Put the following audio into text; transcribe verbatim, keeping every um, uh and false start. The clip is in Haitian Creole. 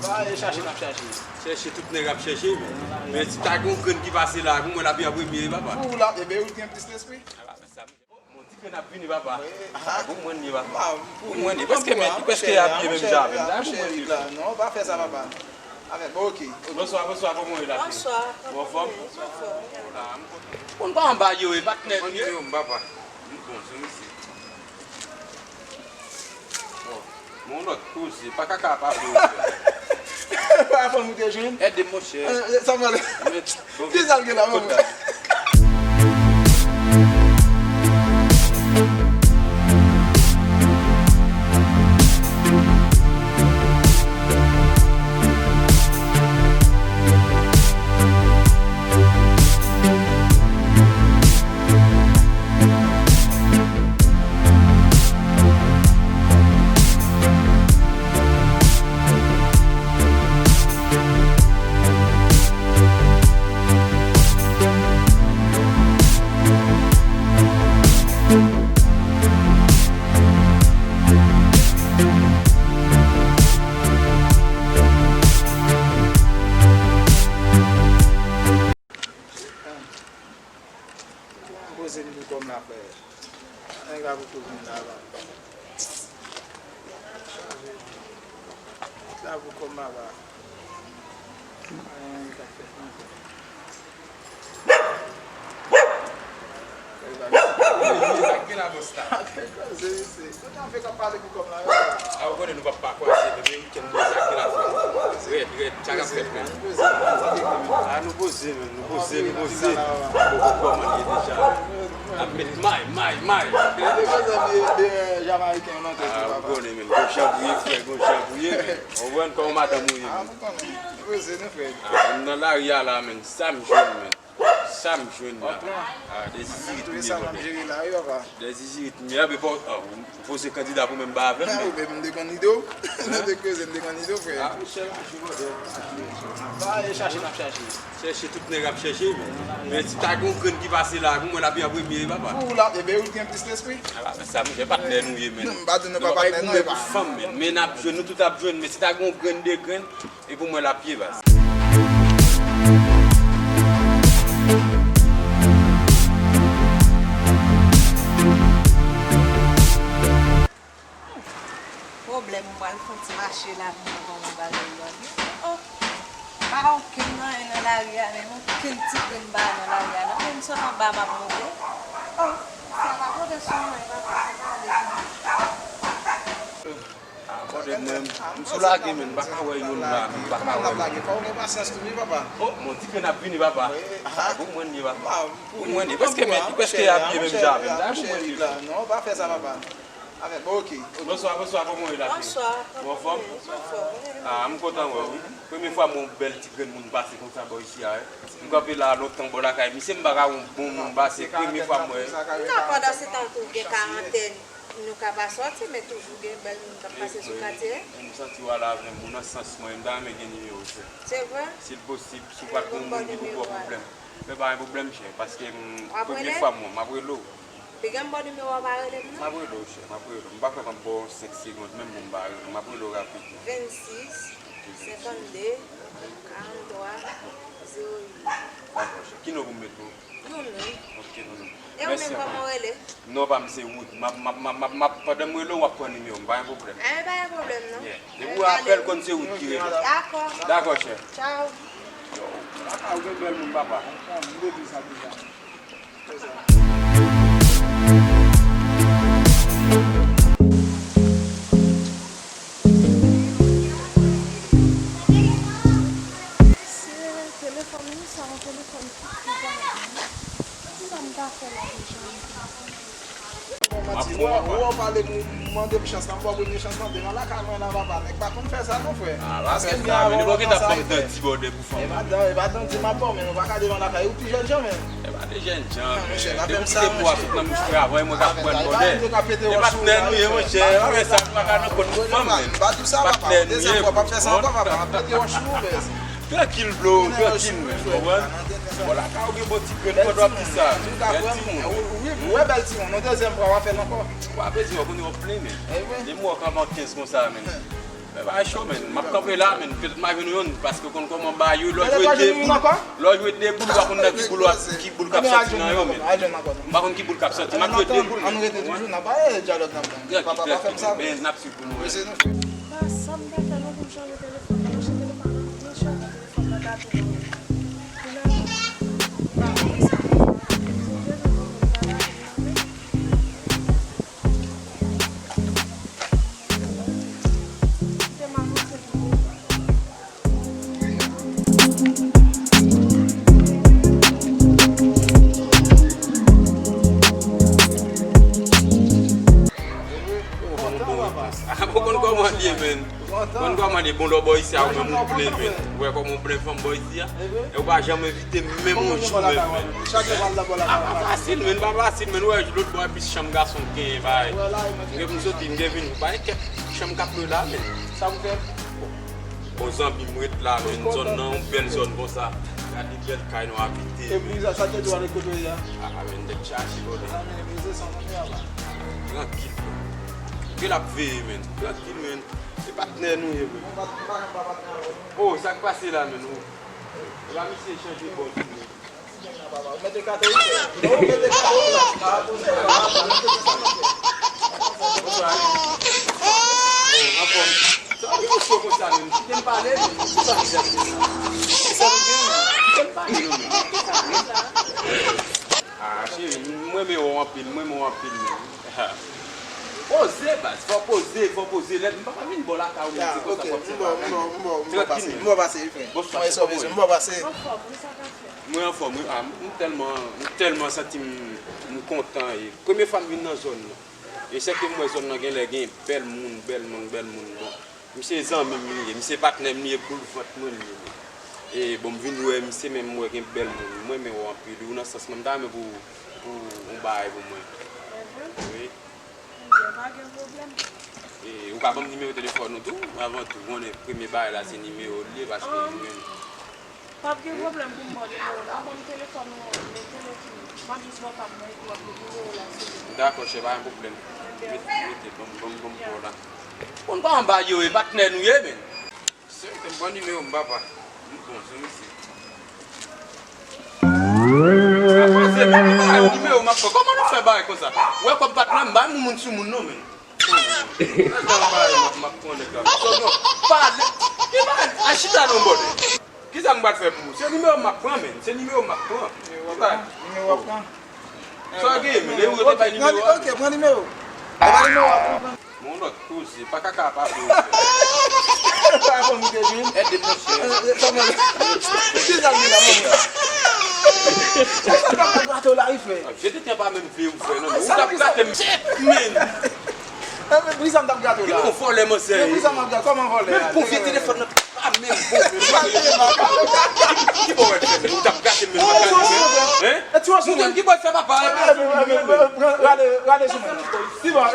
Pa e chache n ap chache. Chèche tout nèg ap chèche, men. Men si ta gen yon grenn ki pase la, pou mwen l ap vin an premye, papa. Pou la, e ben, ou gen plis lespri. Bon, ti grenn ap vini, papa. Bon, mwen li, papa. Pou mwen li. Prèske, men, prèske abiye menm jan avè m. Pou mwen li. Non, pa fè sa, papa. Avè, bon, ok. Bonswa, bonswa, kòman w ye la? Bonswa. Ou anfòm? Anfòm. Bon, pa anba yo, e patnè. Mwen li, papa. Bon, se misye. Bon, yon lòt koze, pa kaka pa vle. Pa fò nou te jwenn. Ede, monchè. Sa m pale. Kisa l gen la, mwen? Poze m pou kòm la, frè. Nèg la poko vin la, la. Chaje. Sa pou kòm la, la. Anyen k ap fèt ankò. Sa k gen la, bòs la? Koze, mesye. Kote w fè k ap pale pou kòm la, yo? A, ou konnen nou p ap pa kwaze, men men, weekend mwen, sa k gen la, frè. Rèd, rèd, sa k ap fèt, men. A, nou poze, men. Nou poze, nou poze. Bon, bon, kòman ye deja? Ap met may, may, may. Gade konsa byen, byen Jamayiken nan tèt ou, papa. Ah, ou konnen, men. Gon jan pou ye, frè, gon jan pou ye, men. Ou konprann kòman madanm ou ye, men. Ah, ou konnen. Poze, non, frè. Ah, m nan lari a la, men. Sa m jwenn, men. Sa m jwenn la. Ah, de zizirit m ye, brother. De zizirit m ye, a, men bon, ah, ou poze kandida pou menm ba avè m, men. Ou menm, m te konn ide w. Nou te koze, m te konn ide w, frè. Ah, Michel, Pa e chache n ap chache. Chèche tout nèg ap chèche, men. Men si ta gen yon grenn ki pase la, pou mwen l ap vin an premye, papa. Pou ou la, e ben ou gen plis lespri. A, pa fè sa, monchè, patnè nou ye, men. M pa di nou pa patnè, non, e pa. Pou fanm, men. Men n ap jwenn, nou tout ap jwenn, men si ta gen yon grenn, de grenn, e pou mwen l ap ye, baz. Pwoblèm, m pral fè yon ti mache la pou m wè kòman bagay yo ye. Oh, pa okenn anyen nan lari a menm, okenn ti grenn bagay nan lari a non, menm sot anba m ap monte. Oh, sa pa pote sou mwen, papa, se pa ale pou mwen. Ah, brother, mwen, m sou lage, men, m pa ka wè youn la, men, m pa ka wè youn. Fò w gen pasyans tou wi, papa. Oh, mon ti grenn ap vini, papa. Bon, mwen li, papa. Bon, mwen li. Prèske, men, prèske abiye menm jan avè m. Bon, mwen li. Non, pa fè sa, papa. Avè, bon, ok, ok. Bonswa, bonswa, kòman w ye la, cheri? Bonswa. Ou anfòm? Anfòm. Ah, m kontan wè w, wi. Premye fwa m wè yon bèl ti grenn moun pase konsa bò isi a, wi. M kanpe la lontan bò lakay misye, m pa ka wè yon bon moun pase. Premye fwa m wè. Non, pandan se tan tou gen karantèn, nou ka pa sòti, men toujou gen bèl moun k ap pase sou katye. M santi w al avè m, ou nan sans mwen, m ta renmen gen nimewo w, chè. Se vre? Si l posib, si w pa t gen yon moun ki pou ba w pwoblèm. Men pa gen pwoblèm, chè, paske m, premye fwa m wè w, m ap rele w. Piga m ba w nimewo a, pa rele m non. M ap rele w, chè, m ap rele w. M pa kwè m ap ba w senk segonn menm pou m pa rele w. M ap rele w rapid. Vennsis, senkannde, karanntwa, zewo uit. Dakò, chè. Ki non pou m met pou ou? Nounou. Ok, Nounou. E ou menm, kòman w rele? Non pa m se Wood. M ap, m ap, m ap, m ap, m ap, pandan m rele w, w ap pran nimewo m, pa gen pwoblèm. Enben, pa gen pwoblèm non. Yeah. Depi w apèl, konn se Wood ki rele. Dakò. Dakò, chè. Tchao. Yo, papa, ou gen bèl moun, papa. M te di sa deja. Se telefòn wi, sa yon telefòn ki, ki pa bon. Sa m ta fè la deja, m pa konn. Manti, ou, ou pale pou mande m chans la, m ba w premye chans la, devan lakay mwen la, papa, nèg pa konn fè sa non, frè. Ah, pa fè sa, men, li poko t ap ban m danti bòdè pou fanm. E pa dan, e pa danti m ap ba w, men nou pa ka devan lakay, ou pi jèn jan, men. E pa de jèn jan, men. Depi m kite pou a sot nan bouch travay, mwen k ap pran bòdè. E patnè nou ye, monchè, pa fè sa, nou pa ka nan kont fanm, men. Patnè nou ye, bro. Trankil, bro, trankil, men, konprann? Bon, lakay ou gen bon ti grenn pandan w ap di sa, men. Bèl timoun. Wi, wi, wi, bèl timoun. Yon dezyèm fwa, w a fè l ankò. W a bezwen, w konnen w ap plen, men. Depi w wè w ka pran kenz konsa, men. Bagay cho, men. M ap kanpe la, men. Petèt m a jwenn youn, paske w konn kòman bagay yo, lè w jwe de boul, lè w jwe de boul, ou pa konn nan ki boul w ap, ki boul k ap sòti nan yo, men. M pa konn ki boul k ap sòti, m ap jwe de boul, men. Ann rete toujou, n ap pale dyalòg nan. Trankil, trankil. Men n ap swiv pou nou wè. Ba, sa m ta fè non pou m chanje telefòn nan, paske telefòn nan byen chanje, telefòn nan gate nan men. Finalman, ba, mwen sa, m te jwenn yon nouvo bagay, m te Ou konn kòman l ye, men. Ou konn kòman l ye. Bon, lè w bò isi a, ou menm ou plen, men. Ou wè kòman ou plen fanm bò isi a? E ou pa janm envite m menm yon jou, menm, men. A, pa fasil, men, pa fasil, men. Ou wè, lòt bò, e plis chanm gason k genyen, bagay. M gen pou m soti, m gen vin, bagay, kèk chanm k ap lwe la, men. Sa m fè? Bon, zanmi m ret la, men, zòn nan, yon bèl zòn konsa. Gade bèl kay nou abite. Epi sa, sa te di w ale kote w ye a? A, men, tèt chaje, brother. Zanmi, epi se sa, zanmi a la. Trankil, bro. Ke l ap veye, men. Trankil, men. Se patnè nou ye, men. Oh, sa k pase la, men, oh. E pa misye chanje bò tou, men. Ou mete kato wi, frè. Ou mete kato wi la. Bonswa. Oh, anfòm. Sa w gen cho konsa, men. Kite m pale, men. Kisa ki ap fè sa? Kisa w gen, men? Kite m pale, non, men. Ah, cheri, m renmen w anpil, m renmen w anpil, men. Poze, baz, fò poze, fò poze. Lè m pa vin bò lakay ou, men, se konsa w ap fè bagay. Trankil, men. M bò pase, wi, frè. Bonswa, kòman w ye? M bò pase. Anfòm, wi, sa k ap fèt? Mwen anfòm, wi. Ah, m tèlman, m tèlman santi m, m kontan. E premye fwa m vin nan zòn nan. E sèke m wè zòn nan genlè gen bèl moun, bèl moun, bèl moun. Bon, misye zanmi m li ye, misye patnè m li ye, boul vant mwen li ye. E bon, m vin wè misye, men m wè gen bèl moun. Mwen renmen w anpil, wi, nan sans mwen, m ta renmen pou, pou yon bagay pou mwen. Wi. Ebyen, pa gen pwoblèm. E ou ka ban m nimewo telefòn ou tou, avan tou, konnen premye bagay la se nimewo l ye, paske mwen menm. P ap gen pwoblèm pou m ba w nimewo w la. Ban m telefòn ou an, men telefòn. M ap jis ba w pa m nan epi w ap gen nimewo w la sou li. Dakò, chè, pa gen pwoblèm. Mete, mete, ban m, ban m, ban m ba w la. Bon, pa anba yo, e patnè nou ye, men. Se ou te ban nimewo m, papa. M bon, se misye. Apa se menm bagay, nimewo m ap pran. Kòman nou fè bagay konsa? Ou wè kòb patnè m, bay moun sou moun non, men. Nan bagay m ap, m ap pran nèg la. So, non, pale. Ki bagay? A chita non, bòdè. Kisa m pral fè pou ou? Se nimewo m ap pran, men. Se nimewo m ap pran. Nimewo w ap pran? Nimewo w ap pran? Sa w gen, men? Lè ou te bay nimewo a. Ok, pran nimewo. E pa nimewo w ap pran. Mon lòt koze, pa kaka pa koze. Pa bon, m te vin. Èd de pòchè. Kisa l gen la, manman? Kisa l t ap gate w la, wi, frè? Je te tiens pa menm vle ou fè, non, men ou t ap gate m. Shit, man! Poukisa m t ap gate w la? Ki bon vòlè manzè ye? Poukisa m ap gate? Kòman vòlè? Menm pou vye telefòn nan pa menm bon, men. Ki, ki bò w wè l fè, men? Ou t ap gate m, men, pa gate m, men. Hein? Ou konn ki bò l fè, papa? Rale, rale sou mwen. Ki bò?